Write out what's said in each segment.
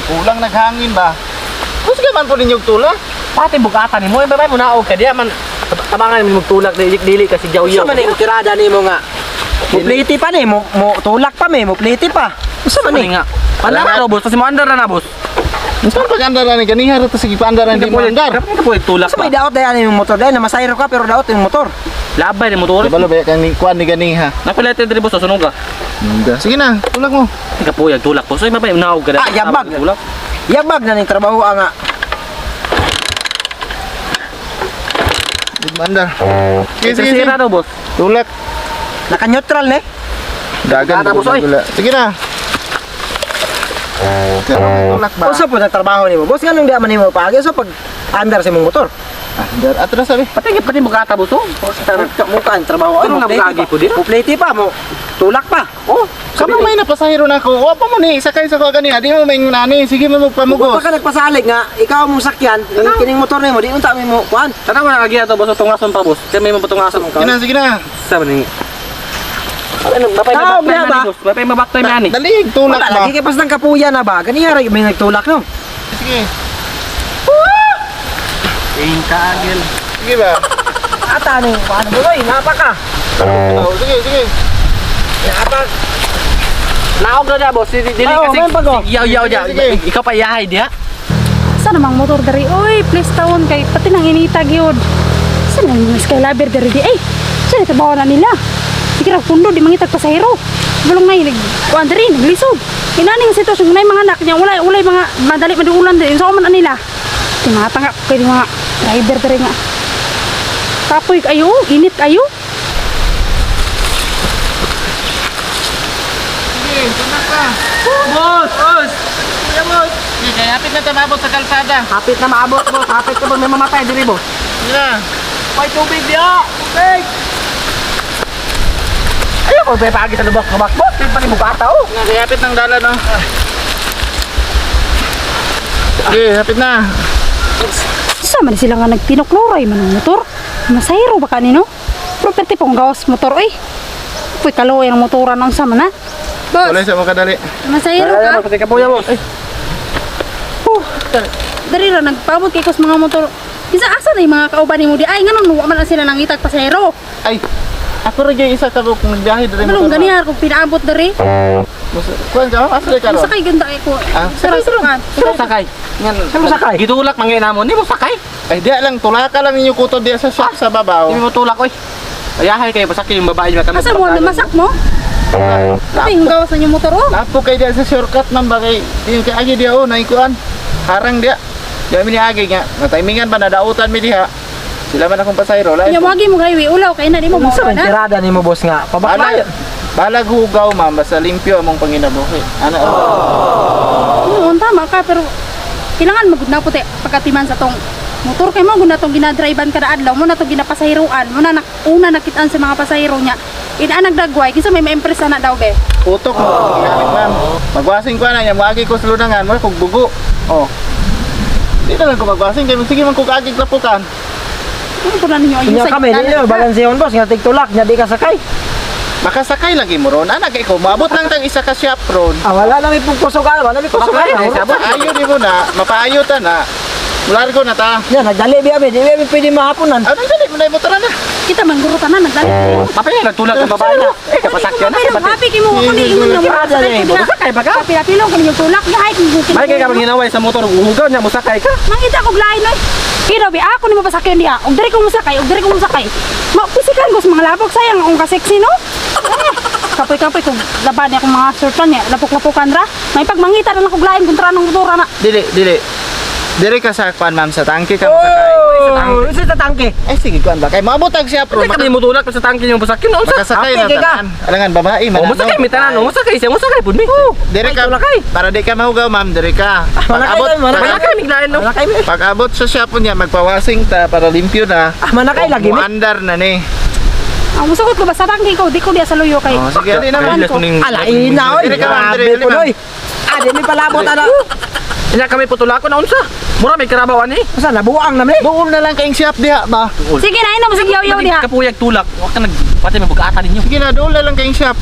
Kulang naghangin ba? Kusga man po ninyo tulak. Pati bugatan nimo, eh babay mo naog ka diya man tabangan mo magtulak dili dili kasi jaw-yaw. Unsa man ning tirada nimo nga? Mupliti pa ni, mo, mo tulak pa me, mupliti pa. Unsa man ni? nga? Wala ka boss, kasi mo andar na na boss. Unsa man pag-andar ani ganiha ra to sige paandar di mo andar. Kapag ka po tulak Unsa ba? may daot dayan imong motor dayon na masayro ka pero daot imong motor. Labay ni motor. Kabalo ba kang ni kuan ni ganiha? Napilete diri boss, sunog ka. Sige na, tulak mo. Hindi ka puyag tulak boss. Oy babay naog ka. Ah, yabag. Tulak. Yabag na ning trabaho ah, nga. Di mo andar. Sige, sige, sige. Sira daw boss. Tulak. Naka-neutral ni. Dagan Bata, boss, oy. tulak. Sige na. Tulak ba? Unsa po nagtrabaho nimo? Boss nganong di man nimo paagi so pag andar sa imong motor? Andar ato na sabi. Pati pati bugata boss. Oh. Muka ang trabaho ay Ano nga mupliti bukaagi pa. po di? Mupliti pa mo. Tulak pa. Oh, Sa may napasahero na ako. Wa pa mo ni sakay sa ko ganiha. Di mo may nani. Sige mo Wa magpamugos. pa ka nagpasalig nga ikaw mong sakyan, ang kining motor nimo di unta mi mo kuan. Tanaw na kagi ato boss, tungason pa boss. Kaya may mapatungason ka. Sige na, sige na. Sa man ni. Ano, babay Tao, na biya ba? boss. Babay mabaktay man ni. Dali, tulak Wala ba? lagi kay pasdang kapuya na ba? Ganiha ra may nagtulak no. Sige. Ingkagil. Sige ba? Ata ning kuan mo oy, napa ka. Oh, sige, sige. Napa. Naog na da boss. Dili dili Oo, kasi may pag- yaw-yaw diya. Sige, sige. Ikaw pa iyahay diha. Sa namang motor dari, oy, please tawon kay pati nang initag yun. Sa nang mga skylaber dari di, ay, sa trabaho na nila. Sige ra pundo di mangitag pasahero. Bulong na nag kuan diri naglisod. Inani nga sitwasyon na mga anak niya wala wala mga madali maduulan diri so man nila. Timatanga kay mga driver diri nga. Kapoy kayo, init kayo. Sige, tulak ka. Boss, boss. Sige, kaya hapit na tamabot sa kalsada. Hapit na maabot boss. Hapit ka boss, may mamatay diri boss. Sige na. May tubig diha. Tubig. Ayoko ba paagi sa lubak lubak boss. Di pa ni bugata oh. Sige, kaya hapit ng dala, no? Sige, hapit na. Sa man sila nga nagtinukloray man ang motor. Masahero ba kanino? Property pong gawas motor oy. Puy kaloy ang motoran ang sama na. Boss, Wala sa mga kadali. masahero ka. Pati kapuya boss. Ay, Oh, dari ra nagpamot kay kos mga motor. Isa asa na yung mga kauban nimo di ay nganong wa man lang sila nangitag pasahero. Ay, ako rin yung isa ka kung nagbiyahe diri Nganong ganiha kung pinaabot dari. Kuan ka, asa ka ron? Sakay ganda kay ko. Ah, Sara sa saan sakay? Ngan, Saan mo sakay? Gitulak mangay namon, di mo sakay. Ay, diya lang, tulaka lang ninyo kuto diya sa shop sa babaw. Di mo tulak oy. Ayahay kayo pasakay yung babae niya kami. Asa mo masak mo? Pati yung gawas sa inyong motor oh. Lapo kay diya sa shortcut man ba kay yung kay agi diya oh, naikuan. Harang diya. Diya mi ni agi nga, natimingan pa nadautan mi diha. Sila man akong pasayro. Lain Nya po. mo mo highway ulaw kay na di mo Unsa mao man na. tirada nimo boss nga? Balag, Pabaklayon. balag hugaw ma'am, basta limpyo among panginabuhi. Ano? Oo, tama ka pero kailangan magud na puti pagkatiman sa tong motor kay mo gud na tong ginadrivean kada adlaw mo na tong ginapasahiroan mo na una nakitaan sa mga pasahero niya ina nagdagway kinsa may ma-impress na daw be. Utok mo, ginamit ma'am. Magwasing ko na niya, moagi ko sa lunangan, mo kog bugo. Oh. Di na lang ko magwasing kay sige man kog agig lapukan. Ano po na ninyo Nya ayusa kami di na balansehon boss nga tigtulak nya di ka sakay. Makasakay lagi mo ron. Ana kay ko moabot lang tang isa ka shop ron. Ah, wala na may pugkusog ah, wala may kusog Bakit? ah. Paayo di mo na, mapaayo ta na. Mulargo na ta. Nya nagdali biya mi, di biya mi pwede mahaponan. Ano dali mo na motor na. Kita man guro tanan nagdali. Papay nagtulak ang babae na. Eh, kapasakyan na. Pero happy kay mo ako ni ingon nga mo. Tirada na eh, Musakay ba ka? Pila-pilo ko ninyo tulak gahay kung May kay kapag ginaway sa motor, uhugaw niya, musakay ka. Mangita ko lain oy. Pero bi ako nimo pasakyon diha. Og diri ko musakay, og diri ko musakay. Ma pisikan ko sa mga labok sayang akong ka-sexy no. Eh, Kapoy-kapoy kung laban niya akong mga shortan niya, lapok-lapokan ra. May pagmangita na lang kog lain kontra ng motor na. Dili, dili. Dili ka sa kwan ma'am, sa tangke ka masakay. Oh, unsa sa tangke? Ay sige kwan ba kay moabot ang shop ron. Hindi kami mutulak pa sa tangke niyo pasakyan. Unsa? Makasakay na Happy kay ka. tanan. Alangan babae man. Oh, musakay mi tanan, oh, musakay siya, musakay pud mi. Dili ka Ay, para di ka mahugaw ma'am, dili ka. Malakay Pag-abot, tayo, malakay. Malakay mi lain no. Manakay mi. pag-abot sa shop niya magpawasing ta para limpyo na. Ah, manakay lagi mi. Muandar na ni. Ang musugot ko ba sa tangke ko, di ko diha sa luyo kay. Oh, sige, dali na ma'am. Ala ina oy. Dili ka, ma'am, Grabe dili, dili, po ma'am. oy. Ah, di mi palabot ana. Nya kami putulakon na unsa? Mura may karabaw ani. Unsa nabuang na mi? Buol na lang kayong shop diha ba? Sige na ina mo sige yaw-yaw diha. Kapuyag tulak. Wa ka nag pati may bugata ninyo. Sige na, dool na lang kayong shop.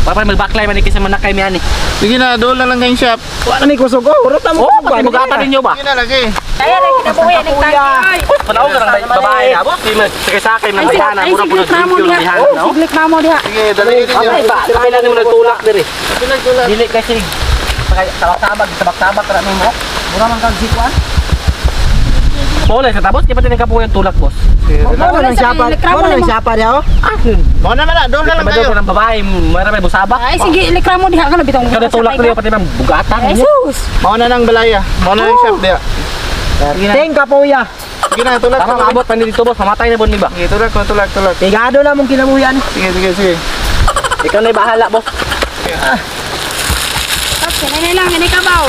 Papay magbaklay man ni kasi manakay mi ani. Sige na, doon na lang kayong shop. Wa na may kusog oh, urot na mo. Oh, pati bugatan ninyo ba? Sige na lagi. Kaya na kinabuhi ning tangki oy. Panaw ka ng babae na, boss. Di man sakay-sakay man Ay, bayana, ay, mura po siglit na mo nag-drink diha. yung Oh, no? siglit na mo diha. Sige, dali ninyo. Ay, ba, sakay lang mo nagtulak diri. Tulak, tulak. Dili kasi sabak-sabak, sabak-sabak ra nimo. Mura man kag sikuan. Pole sa tapos, di pa din kapuyo yung tulak, boss. Sige, Mo dali. na nang siapa. Mo na nang siapa diha oh. Ah, Mo na man na, doon na lang kayo. Kayo ng babae, mara may busabak. Ay, sige, ilikra mo diha ka na bitong. Ikaw na tulak diri pati man bugatan Ay, ninyo. sus. Mo na nang balaya. Mo na yung shop diya. Sige na. Ting kapuya. Sige na, tulak. Tama Tulak. maabot pa ni dito, boss. Mamatay na bon mi ba? Sige, tulak, tulak, tulak. Pigado na mong kinabuhian. Sige, sige, sige. Ikaw na bahala, boss. Tapos, kinay lang, ini kabaw.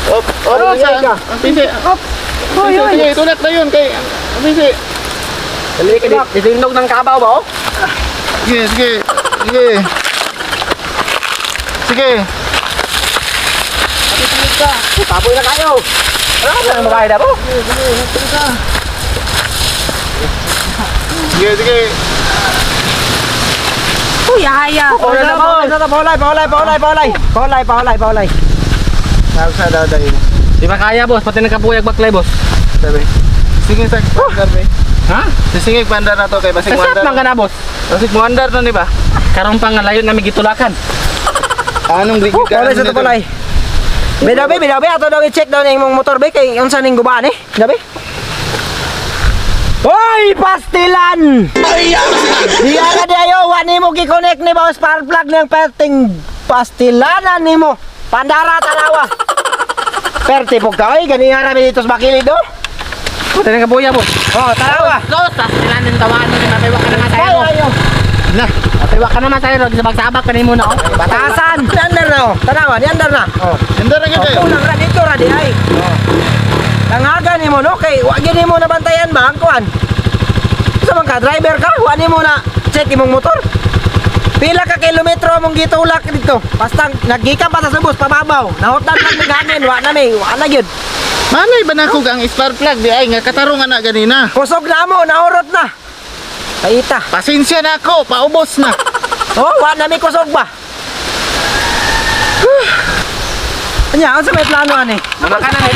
Op, oh, Ay, sa, ay, ka. ang pisi. Op. Hoy, Sige, hoy. sige, tulak na yun kay ang pisi. Dali ka dito. Dito ng kabaw ba, oh? Sige, sige. Sige. Sige. Tapoy na kayo. Ano ka ng babae na, boss? Sige, sige. Uy, ahaya. Paulay, paulay, paulay, paulay, paulay. Paulay, paulay, paulay. Nagsa daw dahil. Di ba kaya, boss? Pati nagkapuyag baklay, boss. Sabi. Sige, sa pandar be. Ha? Sige, pandar na to kay basig Sa shop muandar. man ka na, boss. Basig muandar na ni ba? Karon pa nga layo na may gitulakan. Anong gigit ka? Paulay sa to paulay. Be daw be, be daw be, ato daw i-check daw na imong motor be kay unsa ning gubaan eh. Daw be. Hoy, pastilan! Diya ka di ayo, wa nimo gi-connect ni ba spark plug ng perting pastilanan nimo. Pandara tanawa. Perte po ka oy, ganiha ra mi dito sa bakilid oh. Pati nagkapuya, boss. Oh, tanawa. Los, pastilan din tawaan mo ni mapaywa ka na nga Ay, tayo. ayo. Na. Mapaywa ka naman tayo, sabak-sabak ka nimo na, oh. Batasan. Ni andar na oh. Tanawa, ni andar na. Oh. Andar na gyud kayo. Kulang ra dito ra di ay. Langaga nimo no kay wa gyud nimo nabantayan ba ang kuan. Sa man ka driver ka, wa nimo na check imong motor. Pila ka kilometro among gitulak dito. Basta naggikan pa sa subos pababaw. Nahutan lang mig hangin, wa na mi, wa na gyud. Malay ba na ko ang spark plug di ay nga katarungan na ganina. Kusog na mo, nahurot na. Kaita. Pasensya na ako, paubos na. Oh, wa na mi kusog ba? Anya, unsa may plano ani? Maka na ni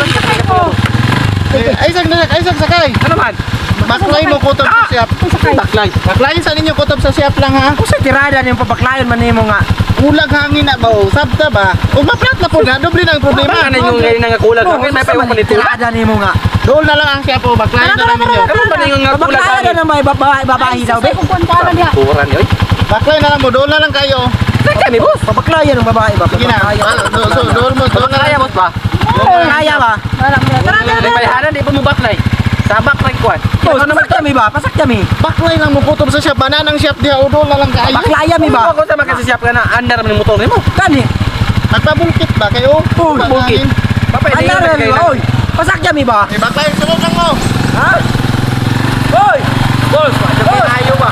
Eh, ay sang dalak, ay sang sakay. Ano man? Baklay mo kutob sa siyap. Sakay. Baklay. Baklayin sa ninyo kutob sa siyap lang ha. Usa tirada nimong pabaklayon man nimo nga. Ulag hangin na ba o sabta ba? O maplat na po na, doble na ang problema. Baka na yung ngayon nga kulag. Oh, Ang may unsa paywa man pa nito. tirada nimo nga. Dool na lang ang siyap o baklayin na lang ninyo. Karon ba ninyo nga kulag? Pabaklayon na may babae babae daw be. Kung kuan ka na diha. Kuran yoy. Baklay na lang mo, dool na lang kayo. Saan kami, boss? Pabaklayan ng babae ba? Sige na. Pabaklayan. So, dool mo, dool na Kaya, lang. boss ba? Kaya ba? Wala mo. Tara, tara. Di bayhanan, di pa mo baklay. Sabak lang kuan. Boss, pasak kami ba? Pasak kami. Baklay lang mo kutob sa siyap, bananang siyap diha o dool na lang kayo. Baklaya mi ba? Ako sa makasisiyap ka na andar man yung motor nimo. Kani. Magpabulkit ba kayo? Uy, bulkit. Papay, di Andar na mi ba? Oy. Pasak kami ba? Eh, baklay, sunod lang mo. Ha? Oy! Boss, ayo ba?